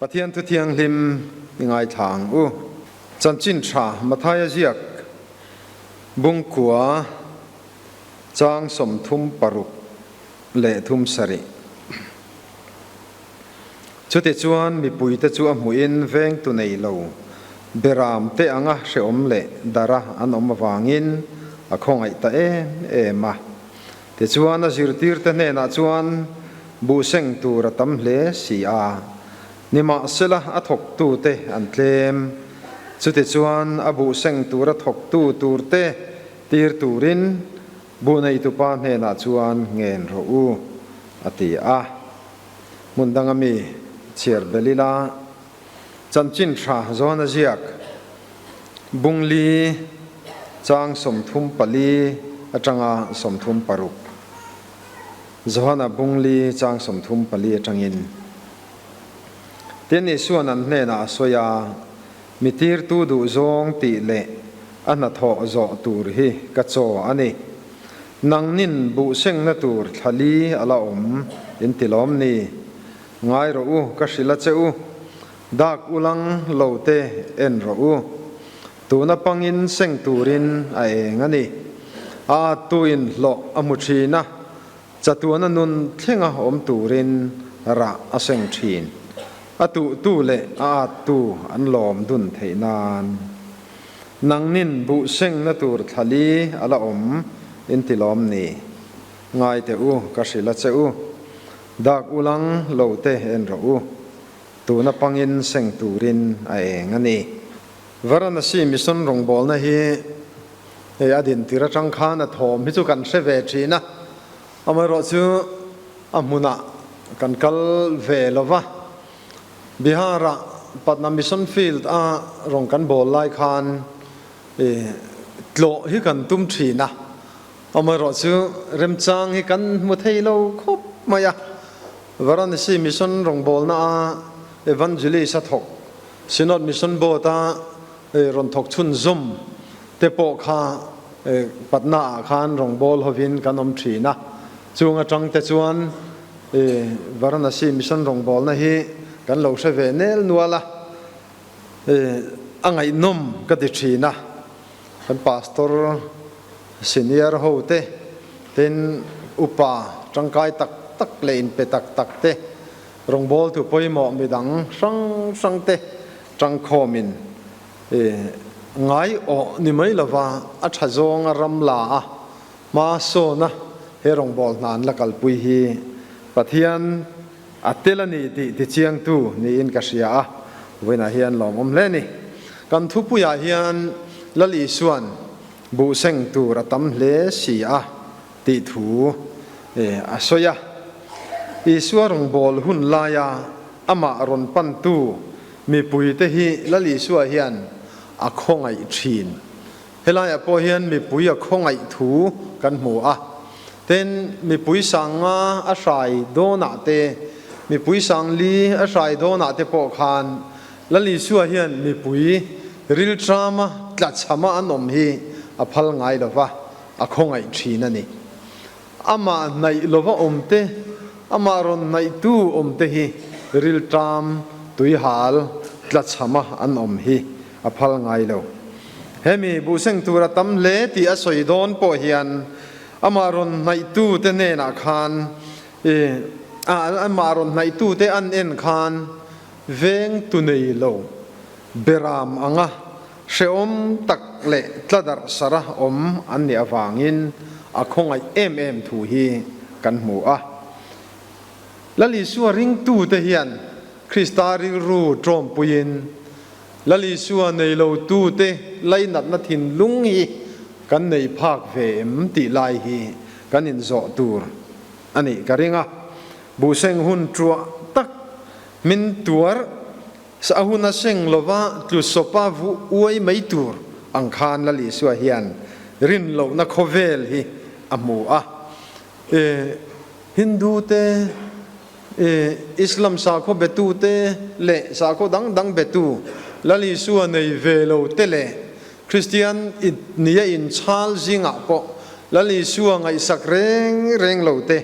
Pathian thu thianghlim i ngaithla ang u. Chanchin tha Mathaia ziak Bungkua chang 36 leh 37. Chutichuan mipuite chu a hmuhin vengtu nei lo beram te anga hrehawm leh dara an awm avangin a khawngaih ta em em a. Tichuan a zirtirte hnenah chuan buhseng tur a tam hle si a, nimahsela a thawktute an tlem. Chutichuan a buhseng tura thawktu turte tir turin buh neitupa hnenah chuan ngen rawh u, a ti a. Hmun danga mi chhiar belh ila, chanchin tha zawn a ziak. Bungli chang 34 atanga 36. Johana Bungli chang 34 atangin. Tin, Isua'n an hnenah a sawi a, Mi tirtu duh zawng tih leh a hnathawh zawh tur hi ka chaw a ni. Nangnin buh sengna tur thla li a la awm in ti lawm ni? Ngai rawh u, ka hrilh a che u. Dak ulang lo te en rawh u. Tuna pangin seng turin a eng a ni. A attu in hlawh a hmu thin a, chatuana nun thlenga awm turin rah a seng thin. A tuhtu leh a attu an lawm dun theih nan. Nangnin buh sengna tur thla li a la awm in ti lawm ni? Ngai teh u, ka hrilh a che u. Dak ulang lo te en rawh u. Tuna pangin seng turin a eng a ni. Varanasi Mission rawngbawlna hi hei a din tir atang khan a thawm hi chu kan hre ve thin a, amaherawhchu a hmunah kan kal ve lo va. Bihar-ah Patna Mission Field a rawng kan bawl lai khan tlawh hi kan tum thin a, amaherawhchu remchang hi kan hmu thei lo khawp mai a. Varanasi Mission rawngbawlna a Evangelist a thawk, Synod Mission Board a rawn thawk chhunzawm te pawh kha Patna ah khan rawngbâwl hovin kan awm thin a. Chung atang te chuan Varanasi Mission rawngbawlna hi kan lo hre ve nel nual a, a ngaihnawm ka ti thin a. Kan Pastor Senior ho te, tin upa tangkai tak tak leh inpe tak tak te, rawngbawltu pawimawh midang hrang hrang te tangkhawmin ngai awh ni mai lova a tha zawnga ram la a hma sawn a he rawngbâwl hna an la kalpui hi Pathian a tel a ni tih tichiangtu niin ka hria a, vawiinah hian lawmawm hle a ni. Kan thupuiah hian Lal Isua'n Buh seng tur a tam hle si a tih thu a sawi a. Isua rawngbâwl hun laia amah rawn pantu mipuite hi Lal Isua hian a khawngaih ṭhin. Helaiah pawh hian mipui a khawngaih thu kan hmu a. Tin, mipui 5000 a hrai dawnah te, mipui 4000 a hrai dawnah te pawh khan Lal Isua hian mipui rilṭama tlachhama an awm hi a phal ngai lo va, a khawngaih ṭhin a ni. Amah hnaih lova awm te, amah rawn hnaihtu awm te hi rilṭam, tuihal, tlachhama an awm hi a phal ngai lo. Hemi buhseng tur a tam hle tih a sawi dawn pawh hian amah rawn hnaihtu te hnenah khan, amah rawn hnaihtu te an en khan, Veng tu nei lo, beram anga hrehawm tak leh tladarh sara awm an nih avangin a khawngaih em em thu hi kan hmu a. Lal Isua ringtute hian Krista rilru tawmpuiin Lal Isua nei lotute lainatna thinlung hi kan nei phak ve em tih lai hi kan inzawh tur a nih ka ring a. Buhseng hun ṭuah tak min tuar a hun a seng lova tlu sawpa vuh uai mai tur ang khan Lal Isua hian rin lohna khawvel hi a hmu a. Hindu te, Islam sakhaw betu te leh sakhaw dang dang betu Lal Isua nei ve lo te leh Kristian nia inchhal zingah pawh Lal Isua ngaihsak reng reng lo te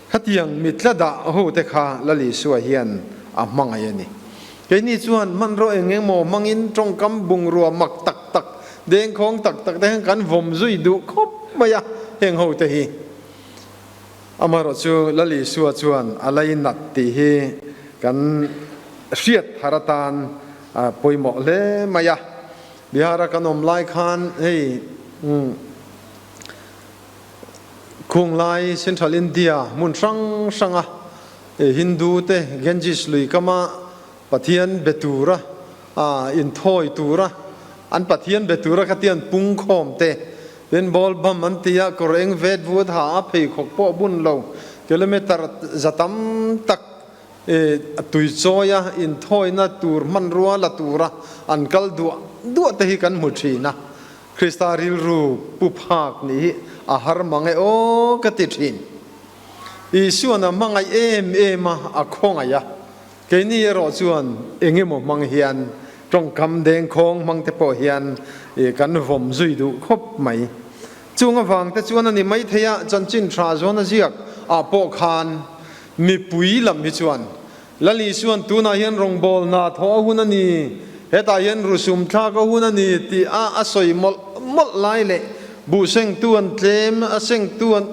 Khatiang mitla dah ho te kha Lal Isua hian a hmangaih a ni. Keini chuan hmanraw eng engmaw hmangin tawngkam bungrua mak tak tak, dengkhawng tak tak te hian kan vawm zui duh khawp mai a, heng ho te hi. Amaherawhchu Lal Isua chuan a lainat tih hi kan hriat thar atan a pawimawh hle mai a. Bihar-a kan awm lai khan hei Khunglai Central India hmun hrang hranga Hindu te Ganges lui kama Pathian be tura inthawi tura an Pathian be tura kha tian pungkhawm te tin ball bam an ti a, kawr eng vet vut ha a pheikhawk pawh bun lo kilometer za tam tak tui chawi a inthawina tur hmanrua la tura an kal duah duah te hi kan hmu thin a. Krista rilru pu phak nih hi a har mang e aw ka ti thin. Isuan a hmangaih em em a, a khawngaih a. Keini erawh chuan eng emaw hmang hian tawngkam dengkhawng hmang te pawh hian kan vawm zui duh khawp mai. Chung avang te chuan a ni maithei a, chanchin tha zawn a ziak ah pawh khan mipui lam hi chuan Lal Isuan tunah hian rawngbâwl hna thawh a hun a ni, hetah hian rusum thlâk a hun a ni tih a a sawi mawlh mawlh lai leh buh sengtu an tlêm, a sengtu an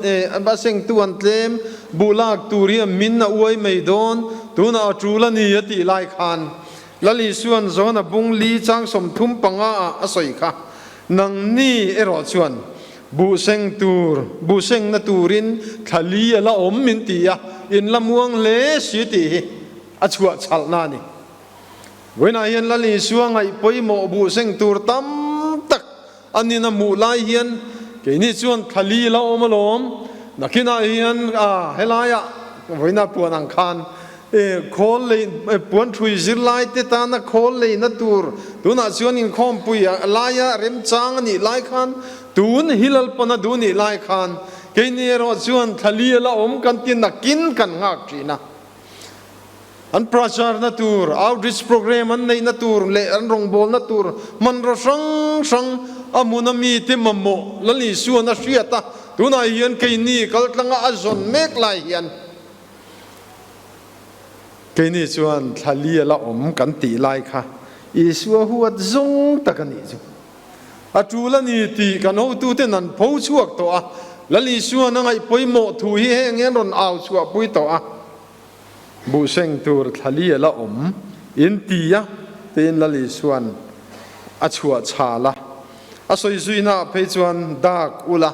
a sengtu an tlêm, buh lâk tûr hi a min a uai mai dâwn, tunah a ṭûl a ni a tih lai khân Lal Isuan Johana bung li chang 35 ah a sawi kha, Nangni erawh chuan buh seng tur, buh sengna turin thla li a la awm min ti a, in la muang hle si tih hi a chhuah chhalhna a ni. Vawiinah hian Lal Isua ngaih pawimawh buh seng tur tam tak a nin a hmuh lai hian keini chuan thla li a la awm alawm, nakinah hian a helaiah vawiinah puan ang khan Khawl lei puan thui zirlai te tana khawl leina tur tunah chuan inkhawmpui laia remchang a nih lai khan tun hi Lalpana duh nih lai khan keini erawh chuan thlali a la awm kan ti nakin kan nghak thin a. An pracharna tur, outreach program an neihna tur leh an rawngbawlna tur hmanraw hrang hrang a hmun a mite mamawh Lal Isuan a hriat a, tunah hian keini kaltlanga a zawn mek lai hian Keini chuan thla li a la awm kan tih lai kha Isua huat zawng tak a nih chu. A tul a ni tih kan hotuten an pho chhuak tawh a, Lal Isuan a ngaih pawimawh thu hi heng hian rawn au chhuahpui tawh a. Buhseng tur thla li a la awm in ti a, tiin Lal Isuan a chhuah chhal a. A sawi zuinaah phei chuan dak ula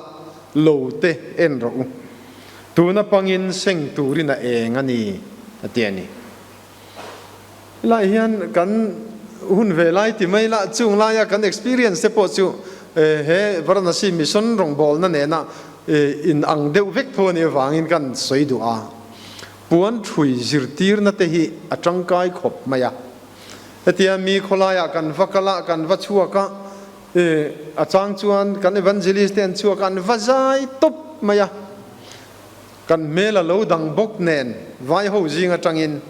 lo te en rawh u. Tuna pangin seng turin a eng a ni, a ti a ni. Helai hian kan hun ve lai ti mai la, chung laia kan experience te pawh chu he Varanasi Mission rawngbawlna nena in ang deuh vek tho a nih avangin kan sawi duh a. Puan thui zirtirna te hi a tangkai khawp mai a. Hetia mi khawlaiah kan va kal a, kan va chhuak a, A chang chuan kan evangelist te an chhuak a, an va zai tawp mai a. Kan hmel a lo dang bawk nen, vai ho zing atangin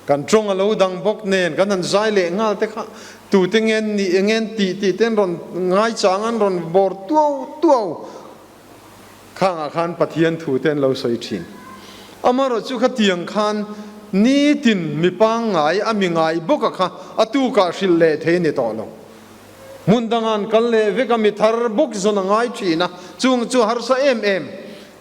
kan tawng a lo dang bawk nen, kan han zai leh nghal te kha tute ngen nih eng ngen tih tih te an rawn ngaichang, an rawn bawr tuau tuau. Khangah khan Pathian thu te an lo sawi thin. Amaherawhchu chu khatiang khan nitin mi pangngai a mi ngai bawk a kha a tukah hrilh leh thei a ni tawh lo. Hmun dangah an kal leh vek a, mi thar bawk zawn a ngai thin a, chung chu harsa em em.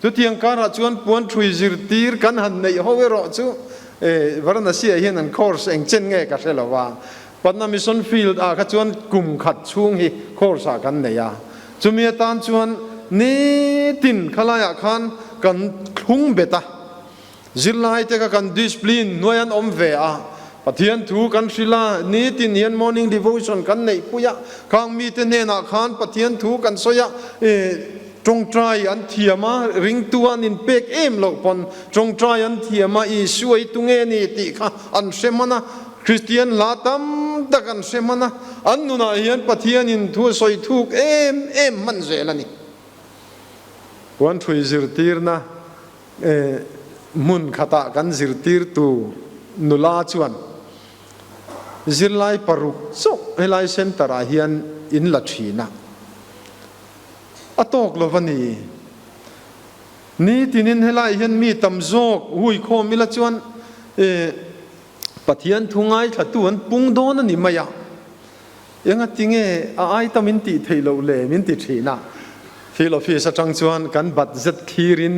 Chutiang karah chuan puan thui zirtir kan han neih ho erawh chu Varanasi ah hian an course eng chen nge ka hre lo a, Patna Mission Field ah kha chuan kum khat chhung hi course ah kan nei a, chumi atan chuan nitin khalaiah khan kan thlung bet a. Zirlai te kha kan discipline hnuai an awm ve a, Pathian thu kan hrilh a, nitin hian morning devotion kan neih pui a, khang mite hnenah khan Pathian thu kan sawi a, tawngtai an thiam a, ringtu an inpek em loh pawn tawngtai an thiam a, Isua hi tunge ni tih kha an hre hman a, Kristian hla tam tak an hre hman a, an nunah hian Pathianin thu a sawi thuk em em hman zel a ni. Puan thui zirtirna Hmun khatah kan zirtirtu nula chuan zirlai paruk chauh helai centre ah hian in la thin a, a tawk lo va ni. Nitinin helai hian mi tam zawk hui khawm ila chuan. Pathian thu ngaithlatu an pung dawn a ni mai a, engati nge a ai tam in tih theih loh le min ti thin a. Field Office atang chuan kan budget thlirin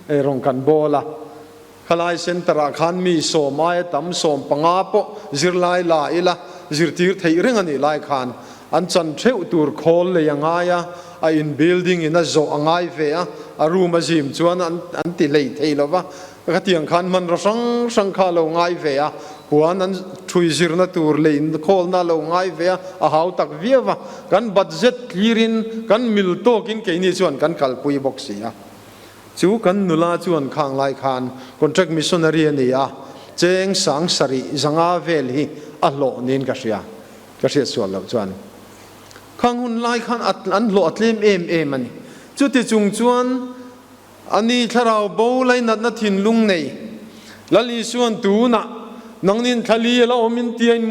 rawn kan bawl a, khalai centre ah khan mi sawm aia tam 15 pawh zirlai la ila zirtir theih reng a nih lai khan an chan theuh tur khawl lei a ngai a, a in building in a zawh a ngai ve a, a room a zim chuan an ti hlei thei lo va. Khatiang khan hmanraw hrang hrang kha a lo ngai ve a, puan an ṭhui zirna tur leh inkhawlna a lo ngai ve a, a hau tak viau a. Kan budget tlirin kan mil tawkin keini chuan kan kalpui bawk si a. Chu kan nula chuan khang lai khan contract missionary a ni a, cheng 7000 vel hi a hlawh niin ka hria, ka hriat sual loh chuan. Khang hun lai khan an hlawh a tlem em em a ni. Chuti chung chuan A ni thlarau bo lainatna thinlung nei Lal Isuan tunah nangnin thlali a la awm in tia in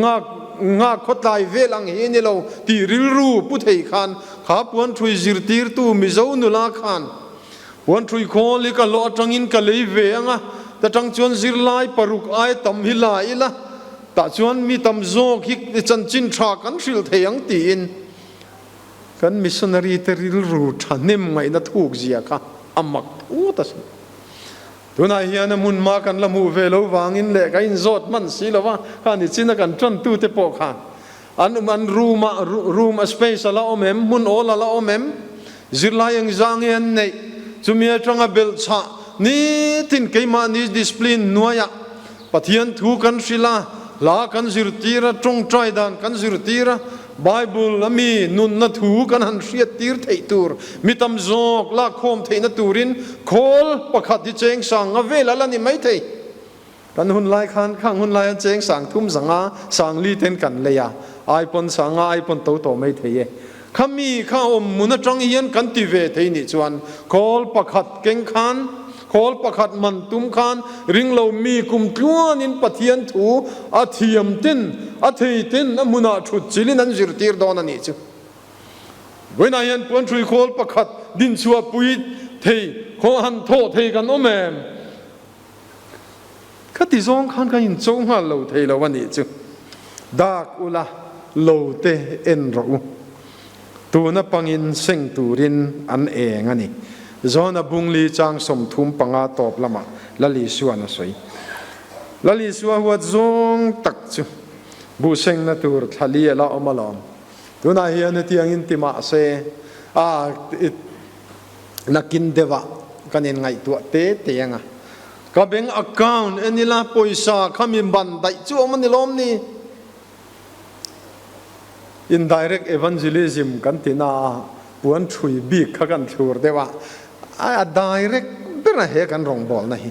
nghak nghak khawtlai vel ang hi a ni lo tih rilru pu thei khan kha puanthui zirtirtu Mizo nula khan puanthui khawl hi ka hlawh atangin ka lei ve ang a, ta tang chuan zirlai paruk ai tam hi la ila tah chuan mi tam zawk hi chanchin tha kan hrilh thei ang tiin Kan missionary te rilru thahnem ngaihna thuk zia kha a mak ut a sin. Tunah hian a hmun hma kan la hmuh ve lo vangin leh ka inzawt hman si lo va, kha ni chin a kan tantu te pawh khan an an room ah room a space a la awm em, hmun awl a la awm em, zirlai eng zah nge an neih, chumi atanga belh chhah nitin keimahni discipline hnuaiah Pathian thu kan hrilh a, hla kan zirtir a, tawngtai dan kan zirtir a, Bible a mi nunna thu kan han hriattir theih tur, mi tam zawk lakkhawm theihna turin khawl pakhat hi cheng sang nga vel a la ni mai thei. Kan hun lai khan khang hun lai an cheng sang thum zanga sang li ten kan lei a, ai pawn sanga ai pawn to tawh mai thei e. Kha mi kha awm hmun atang hian kan ti ve thei nih chuan khawl pakhat keng khan, khawl pakhat man tum khan ringlo mi kum tluanin Pathian thu a thiam ten, a thei ten a hmunah thut chilin an zirtir dawn a nih chu. Vawiinah hian puanhrui khawl pakhat dinchhuah pui thei, khaw han thawh thei kan awm em? Khati zawng khan ka incho nghal lo thei lo a nih chu. Dak ula lo te en rawh u. Tuna pangin seng turin an eng a ni. Zona bungli chang 35 tawp lamah Lal Isua'n a sawi. Lal Isua huat zawng tak chu buh sengna tur thlali a la awm alawm. Tunah hian hetiangin ti mah se a nakin deuhah kan inngaihtuah te te ang a. Ka bank account en ila pawisa kha mi ban daih chu awm a ni lawm ni? Indirect evangelism kan ti na a, puan thui bik kha kan thlur deuh a, a direct ber a he kan rawngbawlna hi.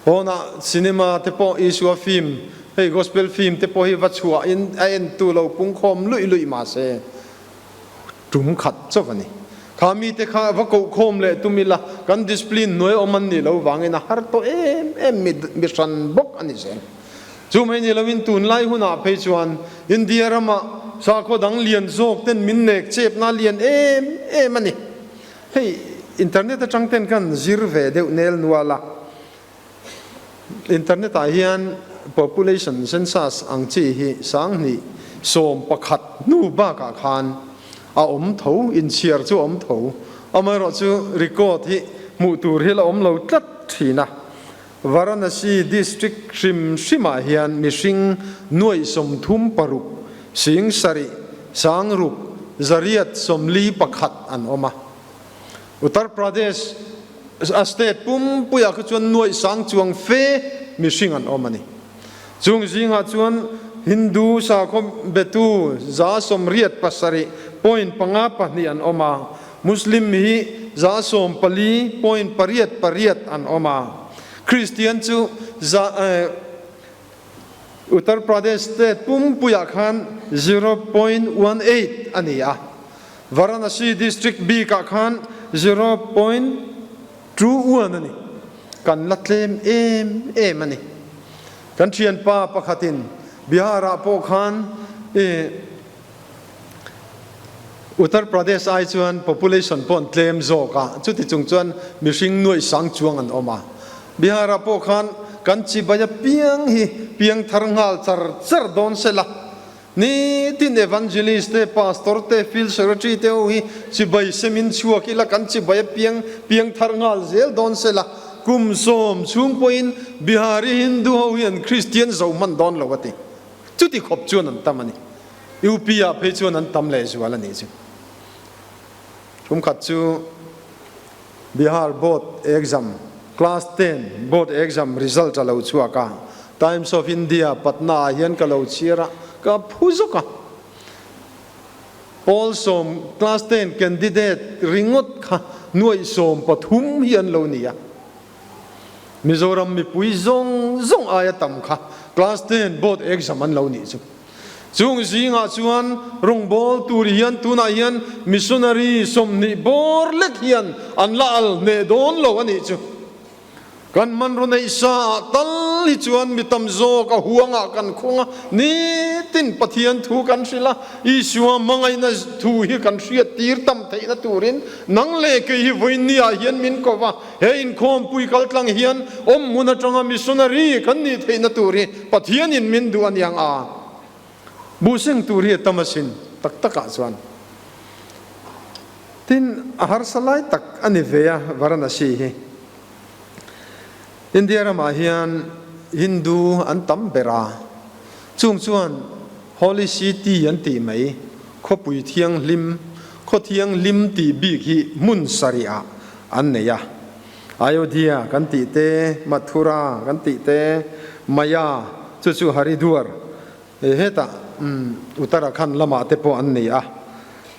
Pawnah cinema te pawh Isua film, hei gospel film te pawh hi va chhuah in a entu lo pungkhawm luih luih mahse, Tum khat chauh a ni. Kha mite kha va kohkhawm leh tum ila, kan discipline hnuai awm an nih loh vangin a har tawh em em mi mi hran bawk a ni zel. Chu mai ni loin tunlai hunah phei chuan India rama sakhaw dang lian zawk ten min nek chepna lian em em a ni. Hei internet atang ten kan zir ve deuh nel nual a. Internet ah hian population census ang chi hi 2011 hnu bakah khan a awm tho, inchhiar chu a awm tho. Amaherawhchu record hi hmuh tur hi la awm lo tlat thin a. Varanasi district hrim hrimah hian mihring nuaih 36, 7,000, 6, 841 an awm a. Uttar Pradesh a state pumpuiah kha chuan nuaih sang chuang fe mihring an awm a ni. Chung zingah chuan Hindu sakhaw betu 87.52 an awm a, Muslim hi 14.88 an awm a, Kristian chu za Uttar Pradesh state pumpuiah khan 0.18 a ni a, Varanasi district bikah khan 0.21 a ni. Kan la tlem em em a ni. Kan thianpa pakhatin Bihar-ah pawh khan Uttar Pradesh ai chuan population pawh an tlem zawk a, chuti chung chuan mihring nuaih sang chuang an awm a. Bihar-ah pawh khan kan chibai apiang hi piangthar nghal char char dawn sela. Nitin Evangelist te, Pastor te, Field Secretary te ho hi chibai semin chhuak ila kan chibai apiang piangthar nghal zel dawn sela. Kum 10 chhung pawhin Bihari Hindu ho hi an Kristian zo hman dawn lo a ti. Chuti khawp chuan an tam a ni. UP ah phei chuan an tam lehzual a nih chu. Kum khat chu Bihar Board Exam, Class Ten Board Exam result a lo chhuak a, Times of India Patna ah hian ka lo chhiar a, ka phu zawk a. Pawl 10 Class Ten candidate ringawt kha nuaih 13 hi an lo ni a. Mizoram mipui zawng zawng aia tam kha Class Ten Board Exam an lo nih chu. Chung zingah chuan rawngbâwl tur hian tunah hian missionary 20 bâwr lek hian an la al hneh dawn lo a nih chu. Kan hmanraw neih saah tal hi chuan mi tam zawk a huangah kan khung a, nitin Pathian thu kan hrilh a, Isua hmangaihna thu hi kan hriat tir tam theihna turin nang leh kei hi vawiinniah hian min ko va, he inkhawmpui kaltlang hian awmhmun atanga missionary kan nih theihna tur hi Pathianin min duh a niang a, buhseng tur hi a tam asin tak takah chuan. Tin, a harsa lai tak a ni ve a Varanasi hi. India ramah hian Hindu an tam ber a, chung chuan Holy City an tih mai, khawpui thianghlim, khaw thianghlim tih bik hi hmun sarihah an nei a. Ayodhya kan tih te, Mathura kan tih te, Maya chu chu Haridwar hetah Uttarakhand lamah te pawh an ni a.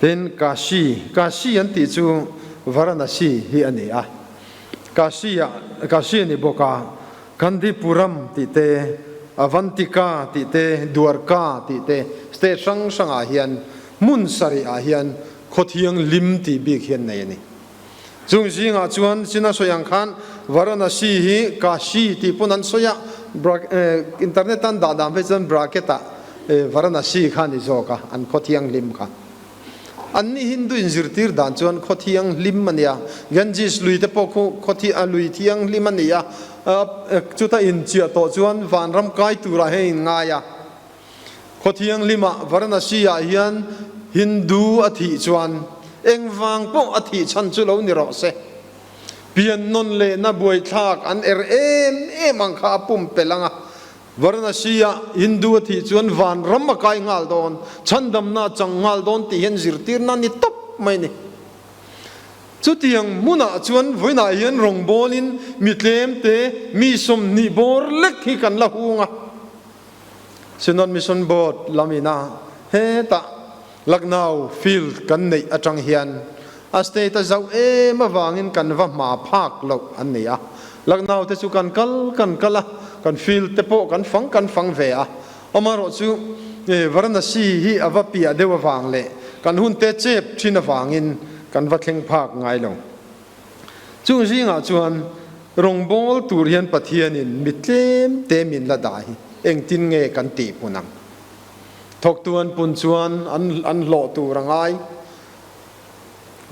Tin, Kashi, Kashi an tih chu Varanasi hi a ni a. Kashi ah, Kashi a ni bawk a, Gandhipuram tih te, Avantika tih te, Dwarka tih te, state hrang hrangah hian hmun sarihah hian khaw thianghlim tih bik hian nei a ni. Chung zingah chuan China sawi ang khan Varanasi hi Kashi tih pawn an sawi a, internet an dah dan phei chuan bracket ah Varanasi kha a ni zawk a, an khaw thianghlim kha. Anni Hindu inzirtir dan chuan khaw thianghlim a nia, Ganges lui te pawh khu khaw lui thianghlim a ni a, chuta inchiah tawh chuan vanram kai turah hian in ngai a. Khaw thianghlimah Varanasi ah hian Hindu a thih chuan engvang pawh a thih chhan chu lo ni rawh se. Pian nawn lehna buaithlak an er em em ang kha a pumpelh ang a. Varanasi ah Hindu a thih chuan vanram a kai nghal dawn, chhandamna a chang nghal dawn tih hian zirtirna a ni tawp mai ni. Chutiang hmunah chuan vawiinah hian rawngbawlin mi tlemte mi 20 bawr lek hi kan la hung a. Synod Mission Board lam ina hetah Lucknow field kan neih atang hian a state a zauh em avangin kan va hma phak loh an ni a. Lucknow te chu kan kal kan kal a, kan field te pawh kan fang kan fang ve a. Amaherawh chu Varanasi hi a va piah deuh avang leh kan hun te chep thin avangin kan va thleng phak ngai lo. Chung zingah chuan rawngbâwl tur hian Pathianin mi tlem te min la dah hi engtin nge kan tih hmun ang? Thawktu an pun chuan an an hlawh tur a ngai,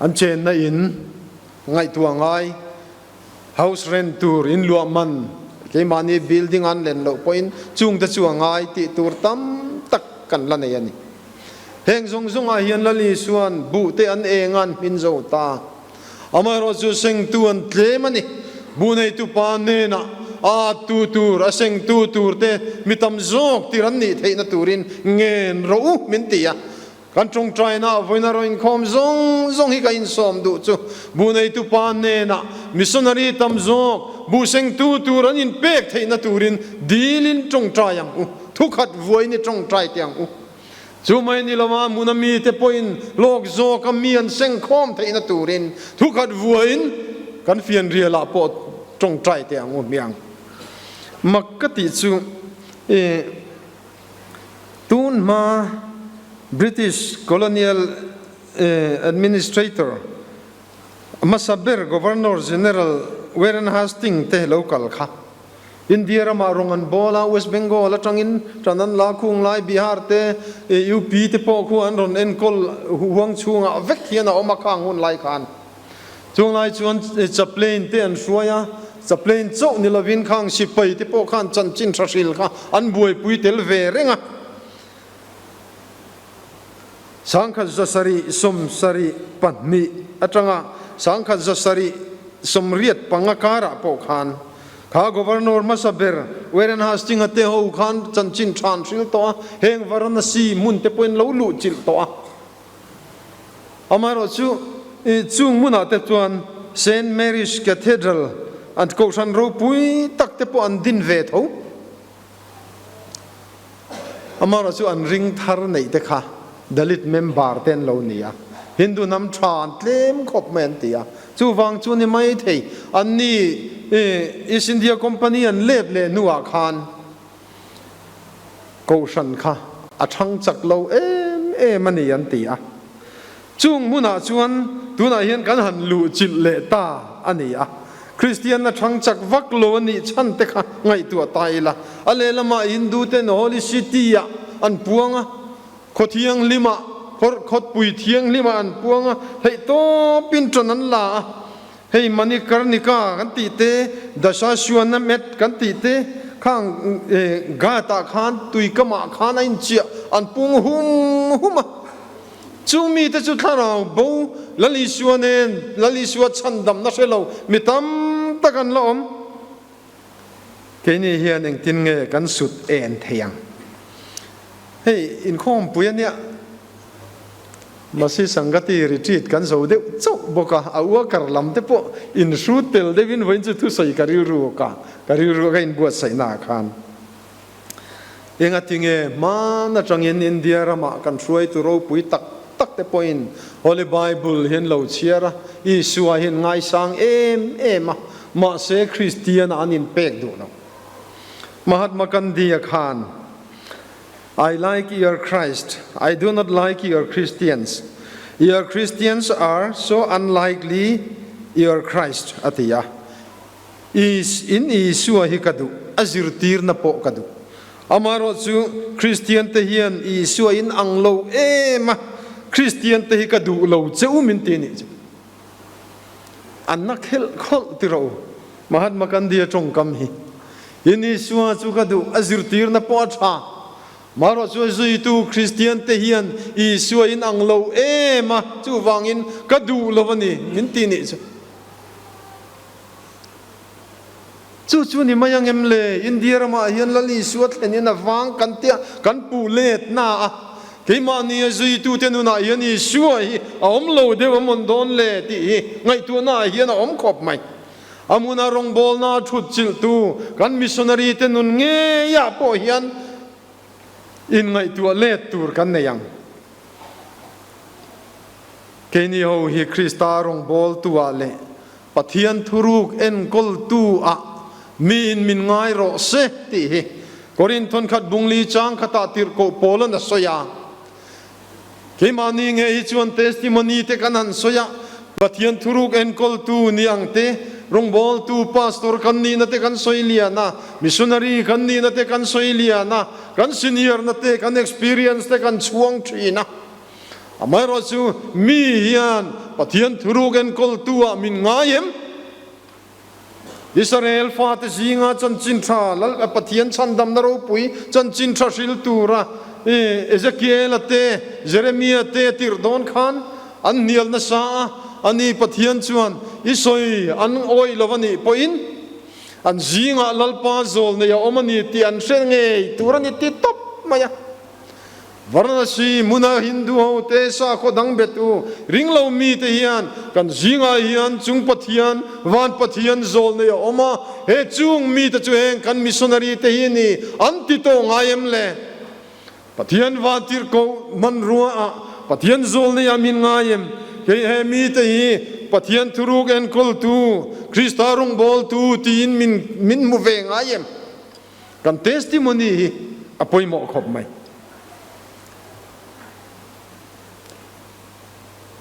an chenna in ngaihtuah a ngai, house rent tur in luah man, keimahni building an len loh pawhin chungte chu a ngai tih tur tam tak kan la nei a ni. Heng zawng zawngah hian Lal Isua'n buhte an eng a an hmin zo ta. Amaherawhchu sengtu an tlem a ni. Bu neitu pa hnenah a attu tur, a sengtu turte mi tam zawk tir an nih theihna turin ngen rawh u min ti a. Kan tawngtaina a vawiin a rawn inkhawm zawng zawng hi ka insawm duh chu bu neitu pa hnenah missionary tam zawk bu sengtu tur an inpek theihna turin dilin tawngtai ang u, thukhat vuain i tawngtai teh ang u. Chu mai ni lova hmuna mite pawhin hlawk zawka mi an sengkhawm theihna turin thukhat vuain kan fianrialah pawh tawngtai teh ang u hmiang. Mak ka tih chu i tun hma British Colonial Administrator hmasa ber Governor General Warren Hastings te lo kal kha India ramah rawng an bawl a, West Bengal atangin ṭan an la khung lai, Bihar te, UP te pawh khu an rawn enkawl huang chhungah vek hian a awm a khang hun lai khan. Chung lai chuan chaplain te an hruai a, Chaplain chauh ni lovin khang sipai te pawh khan chanchin tha hril kha an buaipui tel ve reng a. 1772 atanga 1785 karah pawh khan kha Governor hmasa ber Warren Hastings-a te ho khan chanchin tha an hril tawh a, heng Varanasi hmun te pawhin lo luh chilh tawh a. Amaherawhchu, chung hmunah te chuan Saint Mary's Cathedral an kohhran ropui tak te pawh an din ve tho. Amaherawhchu an ring thar neih te kha Dalit member te an lo ni a, Hindu hnam tha an tlem khawp mai an ti a, chuvang chu ni mai thei. Anni East India Company an let leh hnuah khan Kohhran kha a thang chak lo em em a ni an ti a. Chung hmunah chuan tunah hian kan han luh chilh leh ta a ni a. Kristianna thang chak vak lo a nih chhan te kha ngaihtuah ta ila. A lehlamah Hindu ten Holy City ah an puang a, khaw thianghlimah, khawtpui thianghlimah an puang a, theih tawpin ṭan an la a. Hei Manikarnika kan tih te, Dasaswanamet kan tih te, khang Ghat-ah khan tuikamah khan a inchiah an pung hum hum a. Chung mite chu thlarau bo Lal Isua nen Lal Isua chhandamna hre lo mi tam tak an la awm. Keini hian engtin nge kan sut en thei ang? Hei inkhawmpui a nia. Masi Sangati retreat kan zo deuh chauh bawk a, a uakar lam te pawh inhrut tel deuhin vawiin chu thusawi ka rilru ka ka rilru ka inbuatsaihna ah khan engatinge hman atangin India ramah kan hruaitu ropui tak tak te pawhin Holy Bible hi an lo chhiar a, Isua hi an ngaisang em em a, mahse Kristian ah an inpek duh lo. Mahatma Gandhi-a khan I like your Christ, I do not like your Christians. Your Christians are so unlikely your Christ a ti a. Is in Isua hi ka duh, a zirtirna pawh ka duh. Amaherawh chu Christian te hian Isua in ang lo em a, Christian te hi ka duh lo che u min ti nih chu. An na khelh khawlh ti rawh u. Mahatma Gandhi-a tawngkam hi. In Isua chu ka duh, a zirtirna pawh a tha. Marawh chu a zuitu Kristian te hian Isua in ang lo em a, chuvangin ka duh lo a ni, min ti nih chu. Chu chu ni mai ang em le? India ramah hian Lal Isua thlenin a vang kan tia kan puh let na a, keimahni a zuitute nunah hian Isua hi a awm lo deuh a mawn dawn le tih hi ngaihtuahna ah hian a awm khawp mai. A hmuna rawngbawlna a thut chilhtu kan missionary te nun ngeiah pawh hian inngaihtuah let tur kan nei ang. Keini ho hi Krista rawngbawltu ah leh Pathian thuruk enkawltu ah miin min ngai rawh se tih hi Korinthon khat bungli chang khatah tirhkoh Paula'n a sawi a. Keimahni nge hi chuan testimony te kan han sawi a, Pathian thuruk enkawltu ni ang te, rawngbawltu pastor kan nihna te kan sawi lian a, missionary kan nihna te kan sawi lian a, kan senior na te, kan experience te kan chhuang thin a. Amaherawhchu mi hian Pathian thuruk enkawltu ah min ngai em? Israel fate zinga chanchin tha Lal Pathian chhandamna ropui chanchin tha hril tura Ezekiel-a te, Jeremia te tirh dawn khan an hnial nasa a, ani Pathian chuan i sawi an awih lo a nih pawhin an zingah Lalpa zawl nei a awm a ni tih an hre ngei tur a ni ti tawp mai a. Varanasi hmuna Hindu ho te sakhaw dang betu ringlo mite hian kan zingah hian chung Pathian, van Pathian zawl nei a awm a, he chung mite chu heng kan missionary te hi ni an ti tawh ngai em le? Pathian van tirhkoh hmanrua ah Pathian zawl nei ah min ngai em? Kei he mite hi Pathian thuruk enkawltu, Krista rawngbawltu tiin min min hmu ve ngai em? Kan testimony hi a pawimawh khawp mai.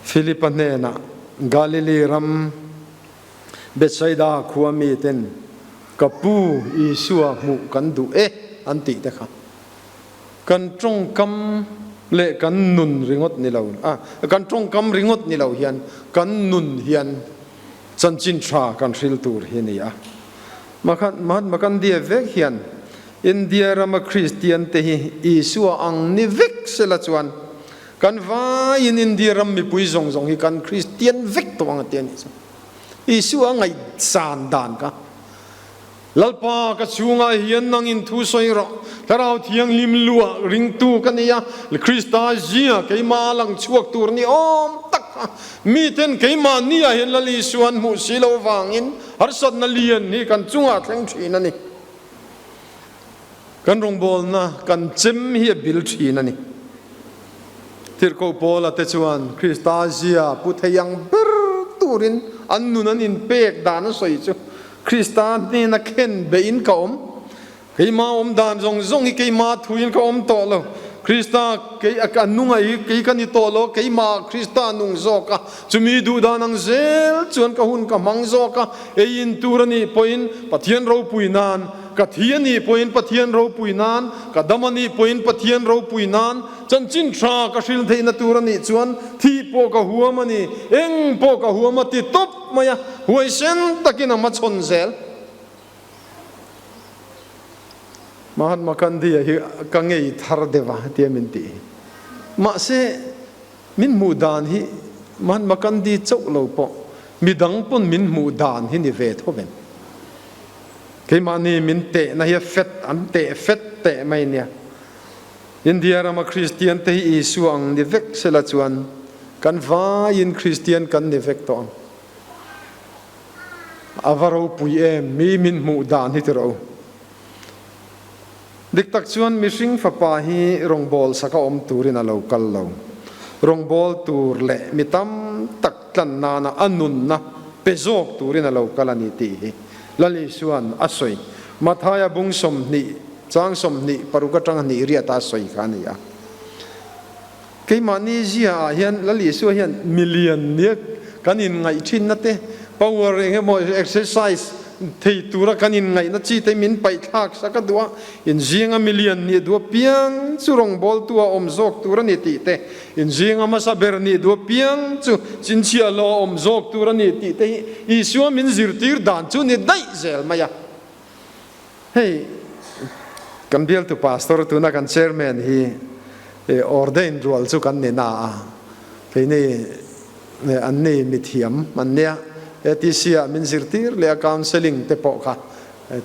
Philip-a hnenah Galilee ram Bethsaida khua miten ka pu Isua hmuh kan duh e an tih te kha kan tawngkam leh kan nun ringawt ni lo a, kan tawngkam ringawt ni lo hian kan nun hian chanchin tha kan hril tur hi a ni a. Mahatma Gandhi-a vek hian India rama Kristiante hi Isua ang ni vek sela chuan kan vaiin India ram mipui zawng zawng hi kan Kristian vek tawh ang a ti a nih chu. Isua ngaihsan dan kha Lalpa ka chhungah hian nangin thu sawi rawh, Thlarau Thianghlim luah ringtu ka ni a, Krista zia keimah a lang chhuak tur ni awm tak kha miten keimahni ah hian Lal Isua an hmuh si lo vangin harsatna lian hi kan chungah thleng thin a ni. Kan rawngbawlna kan chem hi a bil thin a ni. Tirhkoh Paula te chuan Krista zia pu thei ang ber turin an nun an inpek dan a sawi chu Krista hnena khen beihin ka awm. Keima awm dan zawng zawng hi keima thuin ka awm tawh lo. Krista kei a nunga hi kei ka ni tawh lo, keimah Krista nung zawk a, chumi duh dan ang zel chuan ka hun ka hmang zawk a, ei in tur a nih pawhin Pathian ropui nan, ka thi a nih pawhin Pathian ropui nan, ka dam a nih pawhin Pathian ropui nan, chanchin tha ka hril theihna tur a nih chuan thih pawh ka huam a ni, eng pawh ka huam a ti tawp. mai a, huaisen takin a hmachhawn zel. Mahatma Gandhi-a hi ka ngei thar deuh a tia min tih hi. Mahse, min hmuh dan hi Mahatma Gandhi chauh lo pawh midang pawn min hmuh dan hi ni ve tho vem. Keimahni min tehna hi a fet, an teh fet teh mai nia. India rama Kristian te hi Isua ang ni vek sela chuan kan vaiin Kristian kan ni vek tawh ang. A va ropui em, mi min hmuh dan hi ti rawh u. Dik tak chuan mihring fapa hi rawngbâwl saka awm turin a lo kal lo. Rawngbâwl tur leh mi tam tak tlan nana a nunna pe zawk turin a lo kal a ni tih hi Lal Isua'n a sawi. Mathaia bung 20 Chang 26 atanga hnih riat a sawi kha a ni a. Keimahni zia ah hian Lal Isua hian milian nia kan inngaih thinna te, power eng emaw exercise thei tura kan inngaihna chi te min paih thlak sak a duh a, inzinga milian nih duh apiang chu rawngbawltu a awm zawk tur a ni tih te, inzinga hmasa ber nih duh apiang chu chinchhiah lo a awm zawk tur a ni tih te hi Isua min zirtir dan chu ni daih zel mai a. Hei kan bialtu pastor tuna kan chairman hi ordain rual chu kan ni na a, keini an ni mithiam an nia, ATC ah min zirtir leh a counselling te pawh kha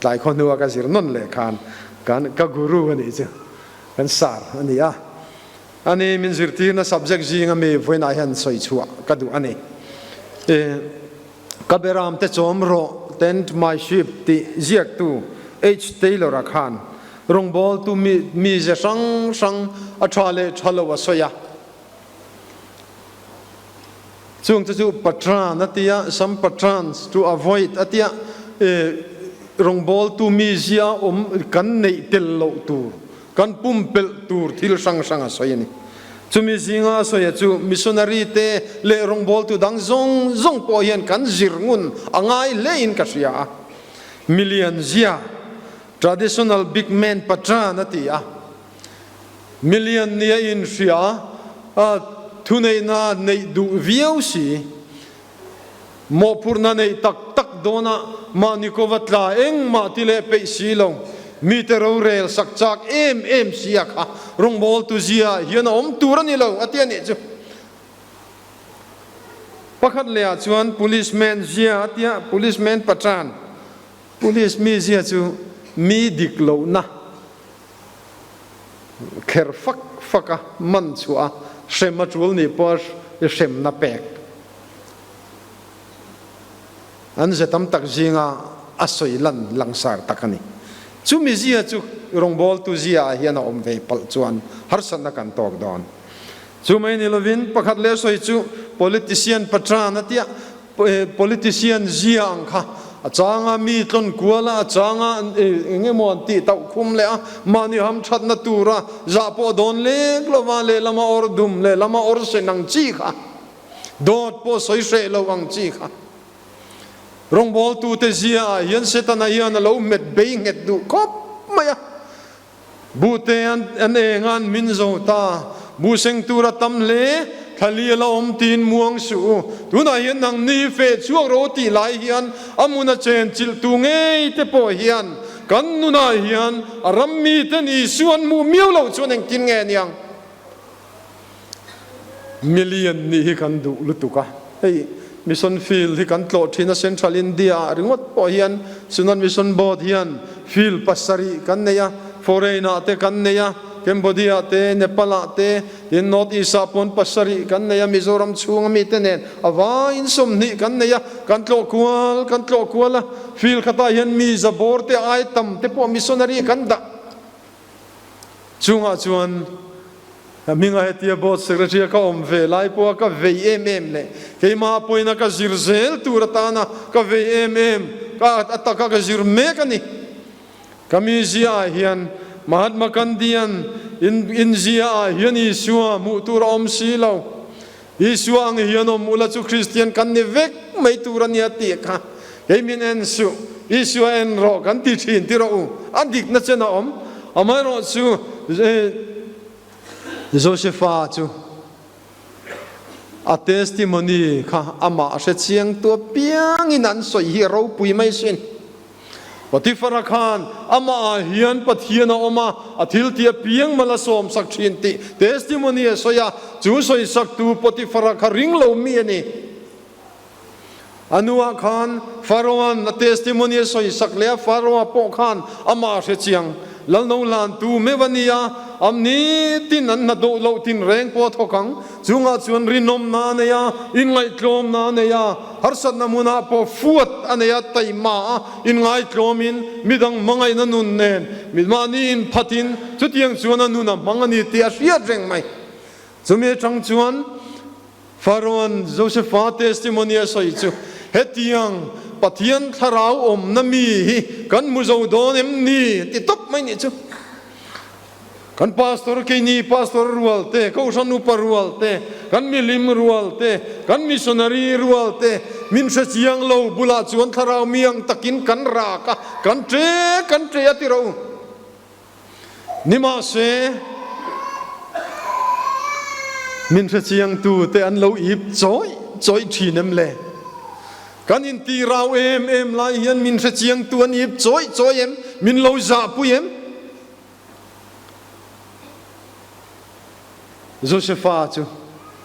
tlai khaw hnua ka zir nawn leh khan kan ka guru a nih chu kan sar a ni a, ani min zirtirna subject zinga mi vawiinah hian sawi chhuah ka duh a ni. Ka beram te chawm rawh, Tend my sheep, tih ziaktu H. Taylor-a khan rawngbawltu mi mize hrang hrang a tha leh tha lo a sawi a. Chung te chu patran a ti a, some patrans to avoid a ti a, rawngbawltu mizia awm kan neih tel loh tur. Kan pumpelh tur thil hrang hrang a sawi a ni. Chumi zinga a sawi a chu missionary te leh rawngbawltu dang zawng zawng pawh hian kan zir ngun a ngai hle in ka hria a. Milian zia, traditional big man patran a ti a. Milian nia inhria a, thuneihna neih duh viau si. Mawhphurhna neih tak tak dawnah mahni kova tla engmah ti leh peih si lo, mite rorel sak chak em em si a kha rawngbawltu zia hian a awm tur a ni lo a ti a nih chu. Pakhat lehah chuan policeman zia a tia, policeman patran, police mi zia chu mi dik lohna kher fak fak a man chhuah a, hrem a tul nih pawh a hremna pek. An ze tam tak zinga a sawi lan langsar tak a ni. Chumi zia chu rawngbawltu zia ah hian a awm ve palh chuan harsatna kan tawk dawn. Chu mai ni lovin pakhat leh sawi chu politician patran a tia, politician zia ang kha a changa mi tlawn kual a, a changa eng emaw an tih tauh khum leh a, mahni hamthatna tura zah pawh dawn lek lova lehlam a awr dum lehlam a awr sen ang chi kha. Dawt pawh sawi hreh lo ang chi kha. Rawngbawltute zia ah hian Setana hian a lo hmet bei nghet duh khawp mai a. Buhte an eng a an min zo ta. Buh seng tur a tam hle. Thla li a la awm tiin muang suh u. Tunah hian nangni feh chhuak rawh u tih lai hian a hmun a chen chilh tu ngei te pawh hian kan nunah hian a ram miten Isua an hmuh miau loh chuan engtin nge niang? Million nih hi kan duh lutuk a, hei Mission Field hi kan tlawh thin a, Central India ah ringawt pawh hian Synod Mission Board hian field pasarih kan nei a, foreign ah te kan nei a, Cambodia ah te, Nepal ah te, tin North East ah pawn pasarih kan nei a, Mizoram chhunga mite nen a vaiin 20 kan nei a, kan tlawh kual kan tlawh kual a, field khatah hian mi zabawr te ai tam te pawh missionary kan dah. Chungah chuan hminga hetia Board Secretary a ka awm ve lai pawha ka vei em em leh keimah pawhin ka zir zel tur atana ka vei em em ka a taka ka zir mek a ni. Ka mizia ah hian Mahatma Gandhi-a'n in inzia ah hian Isua hmuh tur a awm si lo. Isua ang hian awm ula chu Kristian kan ni vek mai tur a nia tih kha kei min en suh, Isua en rawh kan ti thin ti rawh u, a dikna chen a awm. Amaherawh chu Josepha chu a testimony kha amah hre chiang tu apiangin an sawi hi a ropui mai sin. Potifara khan amah ah hian Pathian a awm a, a thil tih apiang mal a sawmsak thin tih testimony a sawi a, chu sawisaktu Potifara kha ring lo mi a ni. A nuah khan Pharaoh-a'n a testimony a sawisak leh a, Pharaoh-a pawh khan amah a hre chiang. Lalno hlantu meuh a ni a, am nitin an hna duh loh tin reng pawh a thawk ang. Chungah chuan rinawmna a nei a, inngaihtlawmna a nei a, harsatna hmunah pawh fuat a nei a, taima a, inngaihtlawmin, midang hmangaihna nun nen, mahni inphatin chutiang chuan a nun a hmang a ni tih a hriat reng mai. Chumi atang chuan Pharaoh-a'n Josepha testimony a sawi chu, Hetiang Pathian thlarau awmna mi hi kan hmu zo dawn em ni? ti tawp mai nih chu. Kan pastor keini pastor rual te, kohhran upa rual te, kan milim rual te, kan missionary rual te min hre chiang lo bulah chuan thlarau mi ang takin kan rak a, kan ṭe kan ṭe a ti rawh u. Nimahse, min hre chiang tu te an lo ip chawih chawih ṭhin em le? Kan inti rau em em lai hian min hre chiang tu an ip chawih chawih em? Min lo zahpui em? Josefa chu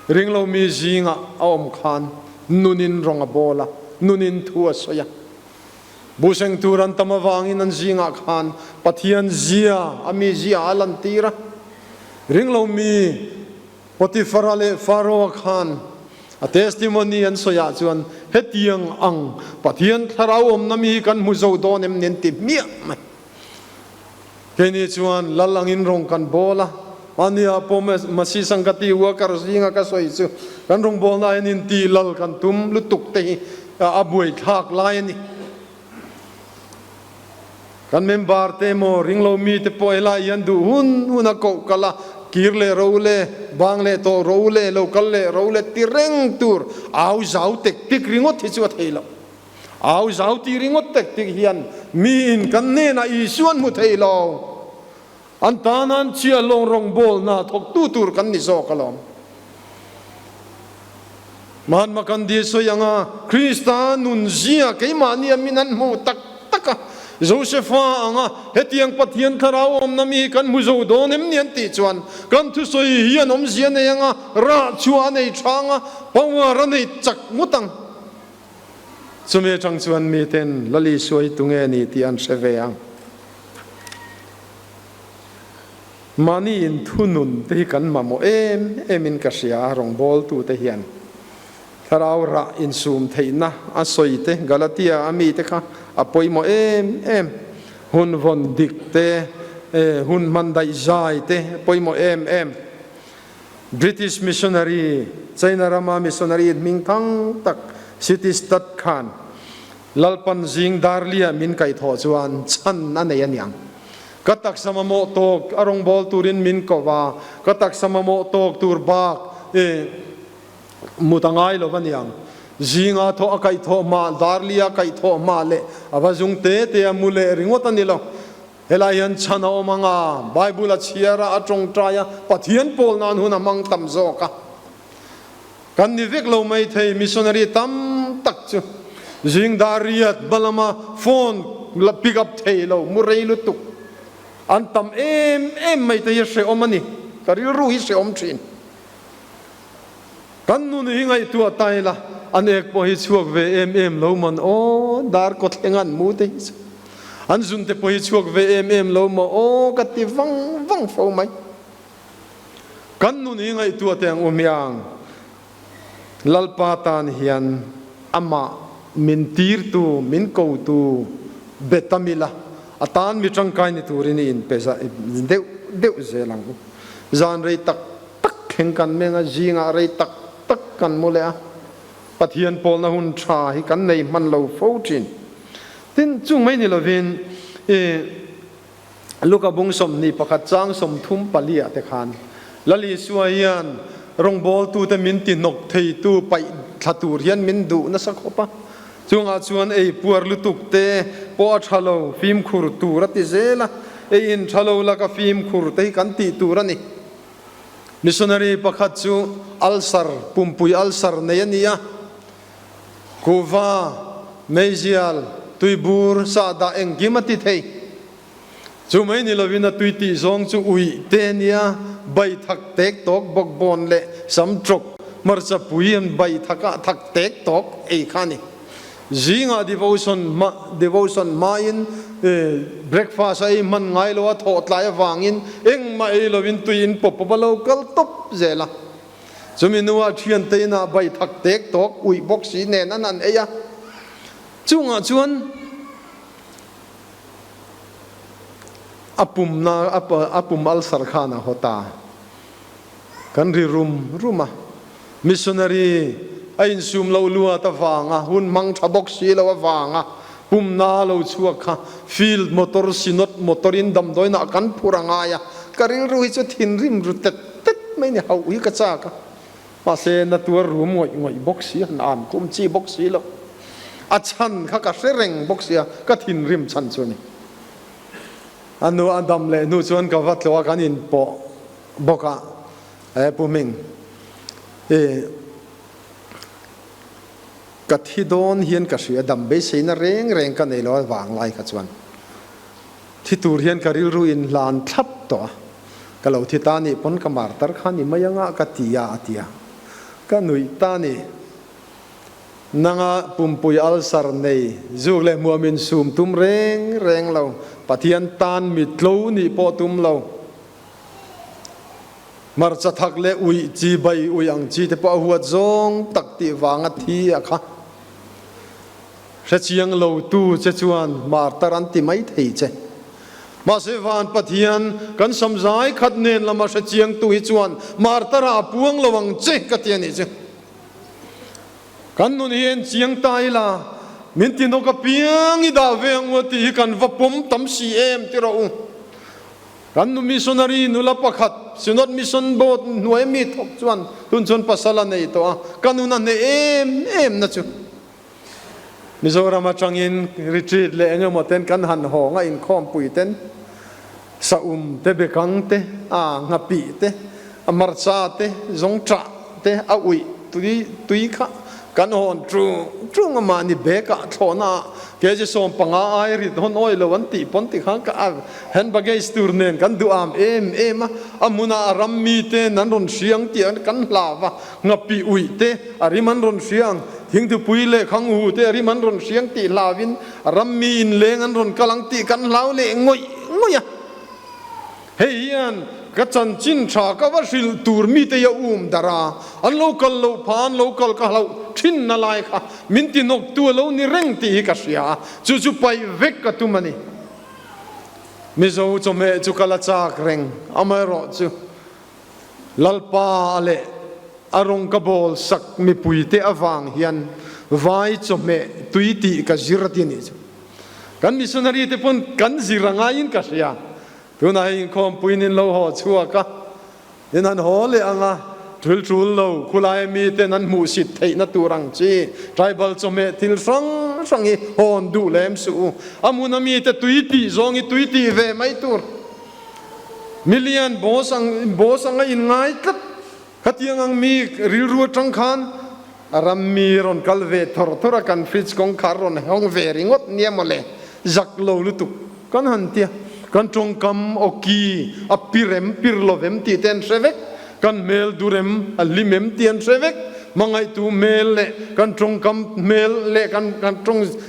ringlomi zingah a awm khan nunin rawng a bawl a, nunin thu a sawi a. Buhseng tur an tam avangin an zingah khan Pathian zia, a mi zia a lantir a. Ringlomi Potifara leh Pharaoh-a khan a testimony an sawiah chuan hetiang ang Pathian thlarau awmna mi hi kan hmu zo dawn em ni an ti hmiah mai. Keini chuan lal angin rawng kan bawl a, mahniah pawh Masi Sangati worker zinga ka sawi chu kan rawngbawlna hian inti lal kan tum lutuk te hi a buaithlak lai a ni. Kan member te emaw ringlo mi te pawh helai hian duh hun hun a koh kal a, kir leh ro le, bang leh tawh ro le, lo kal leh ro le ti reng tur au zau tek tik ringawt hi chu a thei loh. Au zau ti ringawt tek tik hian miin kan hnenah Isua an hmu thei lo. An tana an chhia lawng rawngbawlna thawktu tur kan ni zawk alawm. Mahatma Gandhi sawi anga Krista nunzia keimahni a min an hmuh tak tak a, Josepha anga hetiang Pathian thlarau awmna mi hi kan hmu zo dawn em ni an tih chuan kan thusawi hian awmzia nei anga rah chhuah a nei tha anga power a nei chak ngawt ang. Chumi atang chuan miten Lal Isua hi tunge ni tih an hre ve ang. Mahni inthunun te hi kan mamawh em emin ka hria a, rawngbawltute hian thlarau rah insum theihna a sawi te, Galatia a mite kha a pawimawh em em, hun vawn dik te, hun hman daih zai te pawimawh em em. British missionary, China rama missionary hming thang tak City Stud khan Lalpan zing darlia min kaihthawh chuan chhan a nei a niang. Ka taksa mamawh tawk a rawngbâwl turin min ko va, ka taksa mamawh tawk tur bak i mut a ngai lo va niang. Zinga thawh a kaihthawh hma, darlia kaihthawh hma leh a va zung te te a mu leh ringawt a ni lo. Helai hian chhan a awm ang a, Bible a chhiar a, a tawngtai a, Pathian pawl nan hun a hmang tam zawk a. Kan ni vek lo mai thei, missionary tam tak chu zing dar riat hma lama phone la pick up thei lo, mu rei lutuk an tam em em mai te hi hrehawm a ni, ka rilru hi hrehawm thin. Kan nun hi ngaihtuah ta ila, an ek pawh hi chhuak ve em em lo mawn aw, dar kawthleng an mu te hi chu an zun te pawh hi chhuak ve em em lo maw aw ka ti vang vang fo mai. Kan nun hi ngaihtuah teh ang u hmiang, Lalpa tan hian amah min tirtu, min kotu be tam ila, a tan mi tangkai ni turin i inpe deuh deuh zel ang u. Zan rei tak tak thleng kan meng a, zingah rei tak tak kan mu leh a, Pathian pawlna hun tha hi kan nei hman lo fo thin. Tin, chung mai ni lovin i. Luka bung 21 chang 34 ah te khan Lal Isua hian rawngbawltute min ti hnawk theitu paih thla tur hian min duh nasa khawp a. Chungah chuan ei puar lutuk te pawh a tha lo, fimkhur tur a ti zel a, ei in tha lo laka fimkhur te hi kan tih tur a ni. Missionary pakhat chu ulcer, pumpui ulcer nei a ni a. Kuhva, meizial, tuibur, sahdah engkim a ti thei. Chu mai ni lovin a tui tih zawng chu uih te a nia, bai thak tek tawk bawkbawn leh sam tawk, hmarcha pui an bai thakah thak tek tawk ei kha a ni. Zingah devotion hma devotion hmain breakfast a ei hman ngai lo a, thawh tlai avangin engmah ei lovin tui in pawp pawp a lo kal tawp zel a. Chumi hnuah thiante inah bai thak tek tawk uih bawk si nen an han ei a, chungah chuan a pumna a pum ulcer khan a haw ta. Kan ri rum rum a, missionary a insum loh luat avanga hun hmang tha bawk si lo avanga pumna a lo chhuak kha field motor synod motor in damdawiinah kan phur a ngai a, ka rilru hi chu thinrim ru tet tet mai ni hauh hi ka chak a, mahse na tuar rum ngawih ngawih bawk si han an kum chi bawk si lo, a chhan kha ka hre reng bawk sia ka thinrim chhan chu a ni. A nu a dam leh hnu chuan ka va tlawh a kan inpawh bawk a, he Pu Hming i ka thi dawn hian ka hria dam beiseina reng reng ka nei lo a vang lai kha chuan. Thi tur hian ka rilru in hlan thlap tawh a, ka lo thi ta nih pawn ka mar tar kha ni mai anga ka ti a a ti a, ka nuih ta ni. Nanga pumpui ulcer nei zuk leh hmuam in sum tum reng reng lo, Pathian tan mi tlo nih pawh tum lo. Hmarcha thak leh uih chi bai uih ang chi te pawh a huat zawng tak tih vanga thi a kha. Hrechiang lo tu che chuan martar an ti mai thei che. Mahse van Pathian kan samzai khat nen lama hrechiang tu hi chuan martar ah a puang lo ang che ka ti a nih chu. Kan nun hi en chiang ta ila min ti nawk apiang i dah ve ang u a tih hi kan va pawm tam si em ti rawh u. Kan nu missionary nula pakhat Synod Mission Board hnuai mi thawk chuan tun chuan pasal a nei tawh a, ka nun a hneh em em na chu. Mizoram atangin retreat leh eng emaw ten kan han hawng a, inkhawmpui ten saum te, bekang te, a nghapih te, a hmarcha te, zawngṭah te a uih tui tui kha kan hawn ṭung ṭung a, mahni bag ah thlawhna ah kg 15 ai rit hawn awi lo an tih pawn tikhan ka a hand baggage tur nen kan duh am em em a, a hmunah a ram mi ten an rawn hriang tih kan hlau a. Nghapih uih te a rim an rawn hriang, thingthupui leh khanghu te a rim an rawn hriang tih hlauin rammi inleng an rawn kal ang tih kan hlau leh ngawih ngawih a. Hei hian ka chanchin tha ka va hrilh tur mite hi a um darh a, an lo kal loh pha an lo kal ka hlauh thinna lai kha min ti nawktu a lo ni reng tih hi ka hria a, chu chu paih vek ka tum a ni. Mizo chawhmeh chu ka la chak reng, amaherawhchu Lalpa leh a rawng ka bawl sak mipuite avang hian vai chawhmeh tui tih ka zir a ti a nih chu. Kan missionary te pawn kan zir a ngaiin ka hria. Tunah hei inkhawmpuiin in lo haw chhuak a, in han haw leh ang a, thil tul lo khulai miten an hmuhsit theihna tur ang chi tribal chawhmeh thil hrang hrang hi hawn duh lem suh u. A hmun a mite tui tih zawng hi tui tih ve mai tur. Million boss ang boss anga in ngai tlat. Khatiang ang mi rilru atang khan a ram mi rawn kal ve thawr thawr a, kan fridge kawngkhar rawn hawng ve ringawt nia mawle, zak lo lutuk kan han tia. Kan tawngkam awki a pirem pir lovem tih te an hre vek, kan hmel durem a hlim em tih an hre vek, hmangaihtu hmel leh kan tawngkam hmel leh kan kan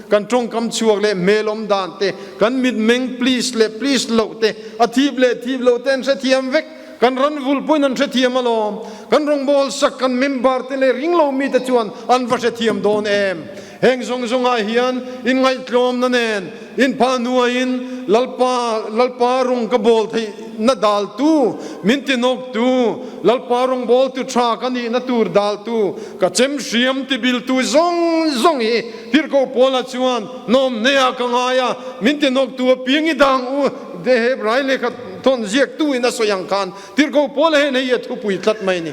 kan tawngkam chhuak leh hmel awm dan te, kan mitmeng please leh please loh te, a thip leh thip loh te an hrethiam vek. Kan ran vul pawhin an hrethiam alawm. Kan rawngbâwl sak kan member te leh ringlo mite chuan an va hrethiam dawn em? Heng zawng zawngah hian inngaihtlawmna nen inphah hnuaiin Lalpa, Lalpa rawng ka bawl theihna daltu, min tinawktu, Lalpa rawngbawltu tha ka nihna tur daltu, ka chem hriam tibiltu zawng zawng hi Tirhkoh Paula chuan nawmhnehah ka ngai a, min tinawktu apiang i dang u, Hebrai lehkha thawn ziaktu in a sawi ang khan Tirhkoh Paula hian hei a thupui tlat mai ni.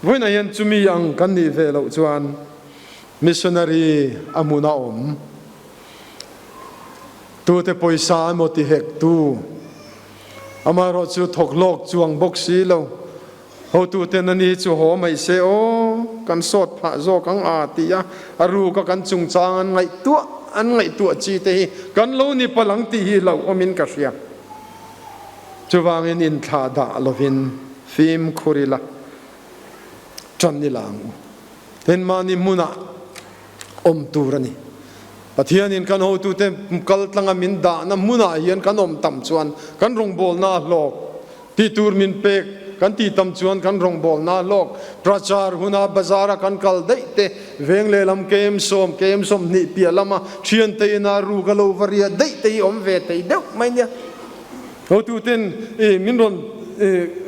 Vawiinah hian chumi ang kan nih ve loh chuan missionary a hmun a awm. Tute pawisa emaw ti hek tu, amaherawh chu thawk hlawk chuang bawk si lo. Hotuten a ni chu haw mai se aw, kan sawt phah zawk ang a ti a, a ruka kan chungchang an ngaihtuah an ngaihtuah chi te hi kan lo ni palh ang tih hi hlauhawmin ka hria. Chuvangin inthlah dah lovin fimkhur ila, ṭan ila ang u. Tin mahni hmunah awm tur a ni. Pathianin kan hotute kal tlanga min dahna hmunah hian kan awm tam chuan kan rawngbawlna a hlawk. Tih tur min pek kan tih tam chuan kan rawngbawlna hlawk prachar huna bazar a kan kal daih te, veng lehlam KM 10, KM 20 piah lama thiante ina ruk a lo va riah daih te hi awm ve thei deuh mai nia. Hotuten i min rawn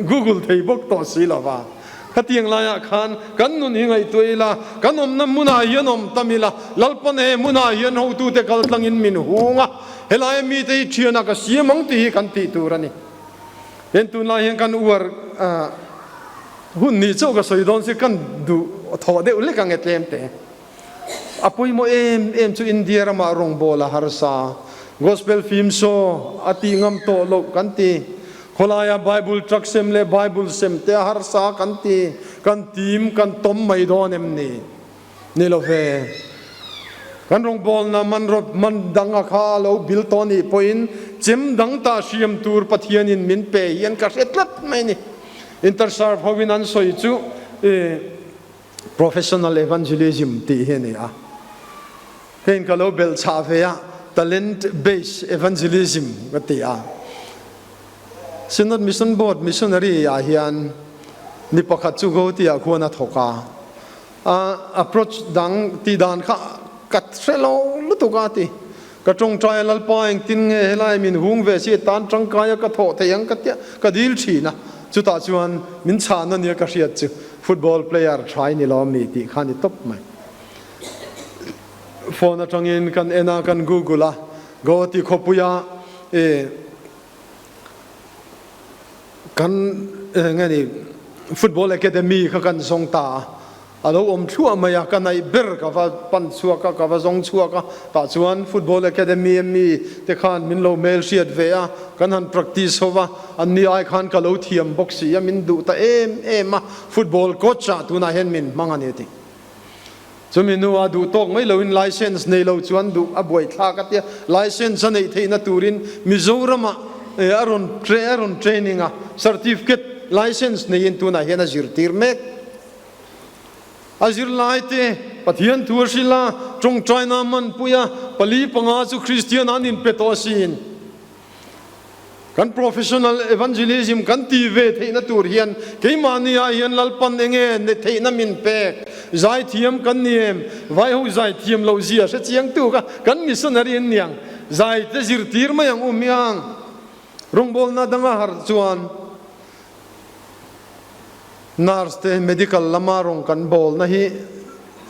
google thei bawk tawh si lova. Khatiang laiah khan kan nun hi ngaihtuah ila, kan awmna hmunah hian awm tam ila, Lalpan he hmunah hian hotute kal tlangin min hung a, helaia mite hi thianah ka siam ang tih hi kan tih tur a ni. Heng tunlai hian kan uar hun nih chauh ka sawi dawn si kan duh thawh deuh lek ang e tlem te. A pawimawh em em chu India ramah rawngbâwl a harsa. Gospel film show a tih ngam tawh loh kan ti. Khawlaia Bible truck sem leh Bible sem te a harsa kan ti. Kan tim kan tawm mai dawn em ni? Ni lo ve. Kan rawngbawlna man rawt man dang a kha a lo bil tawh nih pawhin chem dang tah hriam tur Pathianin min pe hian ka hre tlat mai a ni. Interserve hovin an sawi chu Professional Evangelism tih hi a ni a. Heng ka lo belh chhah ve a, Talent Based Evangelism ka ti a. Synod Mission Board Missionary ah hian ni pakhat chu Goti ah khuan a thawk a, a approach dang tih dan kha ka hre lo lutuk a ti. Ka tawngtai a Lalpa engtin nge helai min hung ve si tan tangkai a ka thawh thei ang ka tia ka dil thin a, chutah chuan min chhan ania ka hriat chu football player tha i ni lo ami tih kha a ni tawp mai. Phone atangin kan en a kan google a Goti khawpuia i Kan eng ni football academy kha kan zawng ta a, a lo awm thluah mai a, ka naih ber ka va pan chhuak a, ka va zawng chhuak a, tah chuan football academy a mi te khan min lo hmel hriat ve a, kan han practice ho va, an ni ai khan ka lo thiam bawk si a, min duh ta em em a, football coach ah tunah hian min hmang a ni a ti. Chumi hnuah duh tawk mai loin license nei lo chuan duh a buaithlak a tia, license a neih theihna turin Mizoramah a rawn a rawn training a, certificate license neiin tunah hian a zirtir mek. A zirlaite Pathian thu a hrilh a, tawngtaina a hmanpui a, pali panga chu Kristian an inpe tawh asin. Kan professional evangelism kan ti ve theihna tur hian keimahni ah hian Lalpan enge ne theihna min pek? Zaithiam kan ni em? Vaiho zaithiam loh zia hre chiang tu kha kan missionary an niang. Zai te zirtir mai ang u hmiang. Rawngbawlna danga harh chuan nurse te medical lama rawng kan bawlna hi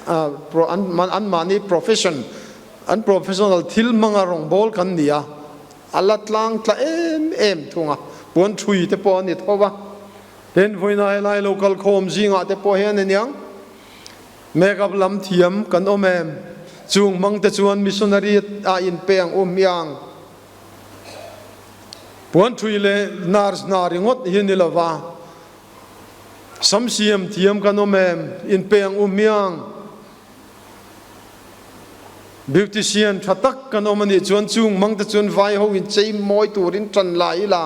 anmahni profession An professional thil hmanga rawngbâwl kan ni a, a la tlang tla em em thung a, puan ṭhui te pawh a ni tho va. Tin, vawiina helai lo kal khawm zingah te pawh hian aniang make-up lam thiam kan awm em? Chung hmang te chuan missionary ah inpe ang u hmiang. Puan ṭhui leh nurse hna ringawt hi ni lova. Sam siam thiam kan awm em? Inpe ang u hmiang. Beautician tha tak kan awm a nih chuan chung mang te chuan vai ho in chei mawi turin tan la ila.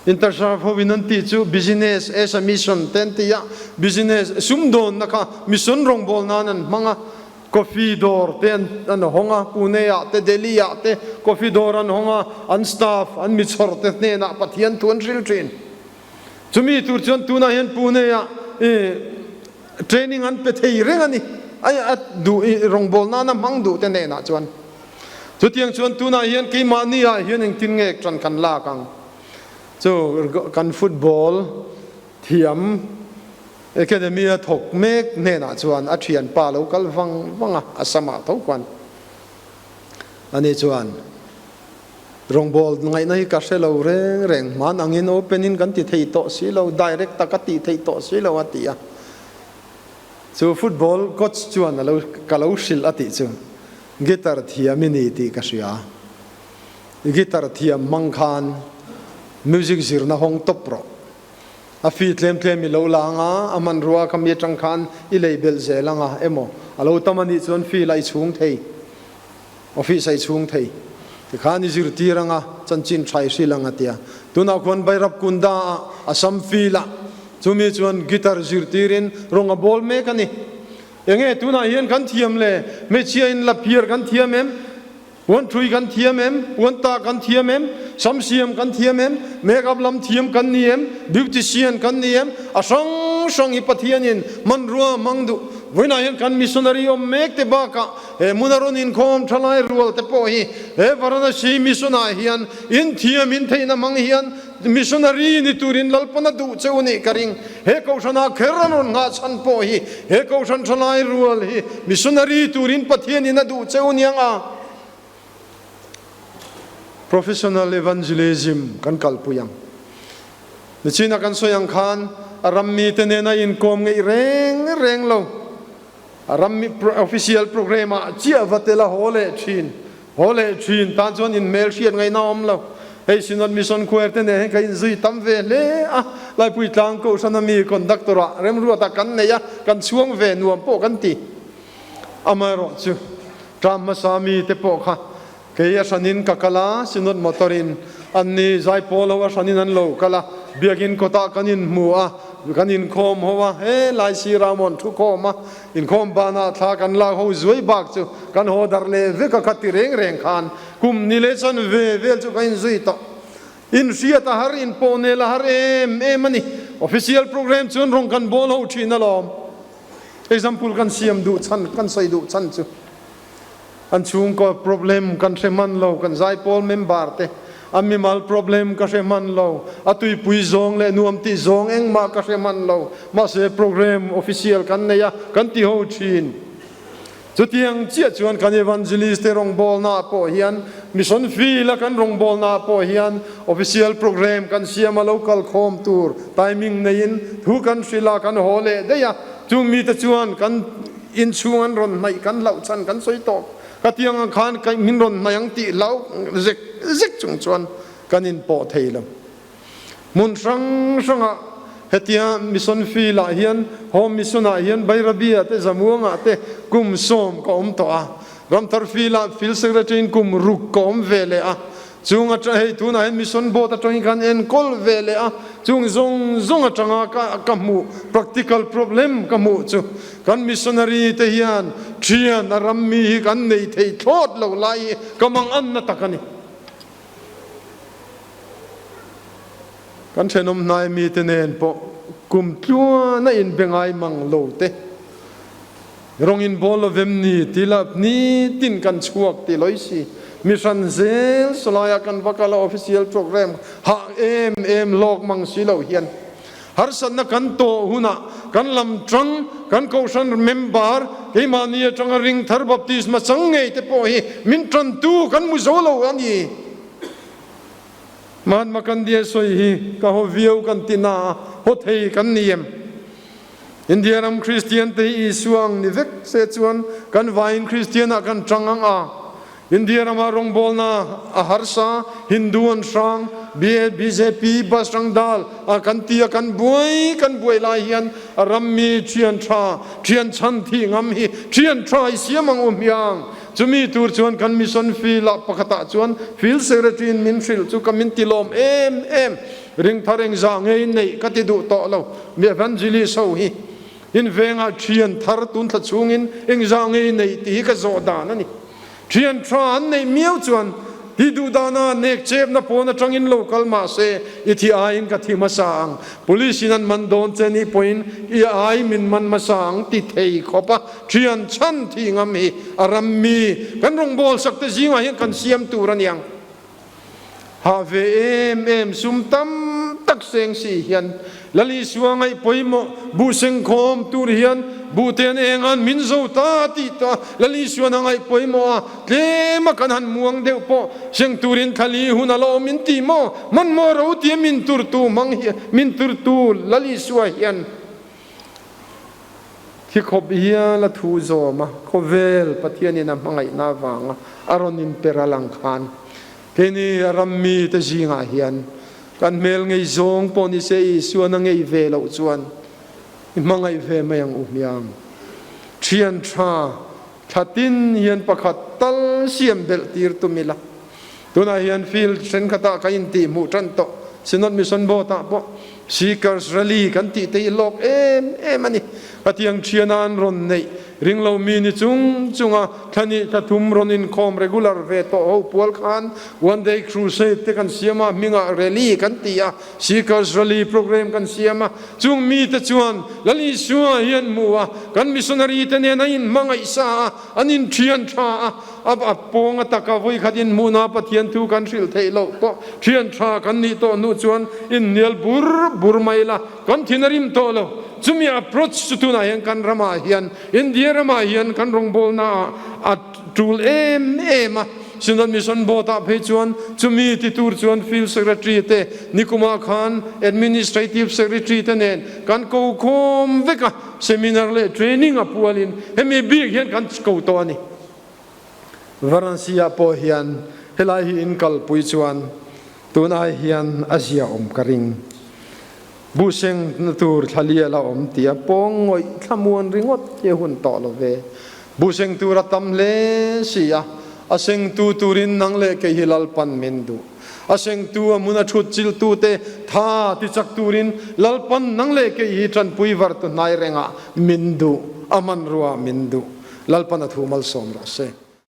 Interserve ho in an tih chu business as a mission te an ti a, business sumdawnna kha mission rawngbâwl nan an hmang a, coffee dawr te an hawng a, Pune ah te Delhi ah te coffee dawr an hawng a, an staff an mi chhawr te hnenah Pathian thu an hril thin. Chumi tur chuan tunah hian Pune ah training an pe thei reng a ni. A duh rawngbâwl nana hmang duh te hnenah chuan. Chutiang chuan tunah hian keimahni ah hian engtin nge ṭan kan lak ang? Chu kan football thiam academy a thawk mek hnenah chuan a ṭhianpa lo kal vang vang a, a samah tho khuan ani chuan rawngbâwl ngaihna hi ka hre lo reng reng, hman angin open in kan ti thei tawh si lo, direct taka tih theih tawh si lo a ti a. Chu football coach chuan a lo ka lo hrilh a tih chu guitar thiam i ni tih ka hria. I guitar thiam hmang khan music zirna hawng tawp rawh. A fee tlem tlem i lo la anga, a hmanrua kha mi atang khan i lei belh zel anga emaw a lo tam a nih chuan fee la i chhung thei, office a i chhung thei. Tikhan i zirtir anga chanchin tha i hrilh ang a tia. Tunah khuan Bairap Kunda ah Assam fee la chumi chuan guitar zirtirin rawng a bawl mek a ni. Enge tunah hian kan thiam le? Hmeichhia in la phiar kan thiam em? Puan thui kan thiam em? Puan tah kan thiam em? Sam siam kan thiam em? Make up lam thiam kan ni em? Beautician kan ni em? A hrang hrang hi Pathianin hmanrua hmang duh. Vawiinah hian kan missionary awm mek te bakah he hmuna rawn inkhawm thalai rual te pawh hi he Varanasi mission ah hian in thiam in theihna hmang hian Missionary ni turin Lalpana duh che u nih ka ring. He kohhranah kher an rawn nghah chhan pawh hi he kohhran thalai rual hi missionary turin Pathianin a duh che u niang a. Professional evangelism kan kalpui ang. Nichina kan sawi ang khan a ram mite nena inkawm ngeih reng reng lo. A ram official program ah chiah va tel a haw leh thin. Haw leh thin tan chuan in hmel hriat ngaihna a awm lo. Hei Synod Mission Choir te nen hian ka inzui tam ve hle a, Laipui Tlang Kohhran a mi conductor ah remruat ah kan nei a, kan chhuang ve nuam pawh kan ti. Amaherawh chu ṭam hmasa mi te pawh kha kei a hranin ka kal a, Synod motor in an ni zaipawl ho a hranin an lo kal a, biakin kawtah kan inhmu a, kan inkhawm ho a, he lai sira mawn thu khawm a, Inkhawm banah thla kan lak ho zuai bak chu kan haw darh leh vek a, kha ti reng reng khan kum ni leh chuan ve vel chu ka inzui tawh. Inhriat a har, inpawhnel a har em em a ni. Official program chuan rawng kan bawl ho thin alawm. Example kan siam duh chhan, kan sawi duh chhan chu an chhungkaw problem kan hre hman lo, kan zaipawl member te a mimal problem ka hre hman lo, a tuipui zawng leh nuam tih zawng engmah ka hre hman lo, mahse program official kan nei a, kan ti ho thin. Chutiang chiah chuan kan evangelist te rawngbawlna ah pawh hian, mission field a kan rawngbawlna ah pawh hian official program kan siam a, lo kal khawm tur timing neiin thu kan hrilh a, kan haw leh daih a, chung mite chuan kan inchhung an rawn hnaih kan hlauh chhan kan sawi tawh. Ka tiang ang khan ka min rawn hnaih ang tih hlau zek zek chung chuan kan inpawh thei lo. Hmun hrang hrangah hetia mission field ah hian home mission ah hian Bairabi ah te Zamuang ah te kum sawm ka awm tawh a. Ramthar field ah field secretary in kum ruk ka awm ve leh a. Chung atang hei tunah hian mission board atangin khan enkawl ve leh a, chung zawng zawng atanga ka ka hmuh practical problem ka hmuh chu kan missionary te hian thian a ram mi hi kan nei thei thlawt lo lai hi ka mang anna tak a ni. Kan thenawm hnai mite nen pawh kum tluan a inbe ngai mang lo te Rawng in bawl lo vem ni ti la nitin kan chhuak ti loi si. Mi hran zel sawlai ah kan va kal a official program hah em em lawk mang si lo hian harsatna kan tawh hunah kan lam tang kan kohhran member keimahni atanga ring thar baptisma chang ngei te pawh hi min tantu kan mu zo lo a ni. Mahatma Gandhi a sawi hi ka haw viau kan ti na a haw thei kan ni em? India ram Kristian te hi Isua ang ni vek se chuan kan vaiin Kristian ah kan tang ang a. India rama rawngbawlna a harsa, Hindu an hrang, bjp Bajrang Dal a kan ti a kan buai kan buai lai hian a rammi thian tha, thian chhan thih ngam hi thian tha i siam ang u hmiang. Chumi tur chuan kan mission field ah pakhatah chuan field secretary in min hrilh chu ka min ti lawm em em. Ringthar engzah ngei neih ka ti duh tawh lo mi evangelist ho hi. In vengah thian thar tun thla chhungin engzah ngei neih tih hi ka zawh dan a ni. Thian tha an neih miau chuan hi duh dana nek chepna pawn atangin lo kal mah se i thi aiin ka thi hmasa ang, police in an man dawn che nih pawhin i ai min man hmasa ang ti thei khawp a thian chhan thih ngam hi a ram mi kan rawngbâwl sak te zingah hian kan siam tur a niang. Hah ve em em sum tam tak seng si hian Lal Isua ngaih pawimawh buh seng khawm tur hian buh te an eng an min zo ta tih ta Lal Isuan a ngaih pawimawh a, tlem a kan han muang deuh pawh seng turin thlali hun a la awm in ti maw? Hmanhmawh ro tia min turtu hmang hian min turtu Lal Isua hian Thi khawp hial a thu zawm a, khawvel Pathianin a hmangaihna avanga a rawn inper a lang khan keini a ram mite zingah hian kan hmel ngei zawng pawh ni se Isuan a ngei ve loh chuan i hmangaih ve mai ang u hmiang. Thian tha thla tin hian pakhat tal siam belh tir tum ila. Tunah hian field thenkhatah ka intihhmuh tan tawh, Synod Mission Board-ah pawh Seekers Rally kan tih te hi lawk em em a ni. Hetiang thiana an rawn neih ring lo mi ni chung chunga thla nih thla thum rawn inkhawm regular ve tawh ho pual khan One Day Crusade te kan siam a, hmingah Rally kan ti a, Seekers Rally program kan siam a. Chung mite chuan Lal Isua hi an hmu a, kan missionary te nen an inhmangaih sa a, an inthian tha a, A pawng a taka vui khat in hmuhna Pathian thu kan hrilh theih loh pawh thian tha kan nih tawh hnu chuan inhnial bur bur mai la, kan thin a rim tawh lo. Chumi approach chu tunah hian kan ramah hian, India ramah hian kan rawngbawlna ah a tul em em a. Synod Mission Board ah phei chuan chumi ti tur chuan Field Secretary te nikumah khan Administrative Secretary te nen kan ko khawm vek a, seminar leh training a pualin hemi bik hian kan ko tawh a ni. Varanasi ah pawh hian helai hi in kalpui chuan tun ai hian a zia awm ka ring. Buhseng na tur thlalia la awm tia pawng ngawih thlamuan ringawt hi a hun tawh lo ve. Buhseng tur a tam hle si a, a sengtu turin nang leh kei hi Lalpan min duh. A sengtu a hmun a thut chilhtute tha tichak turin Lalpan nang leh kei hi tanpui vartu hnai rengah min duh, a hmanrua min duh. Lalpan a thu malsawm rawh se.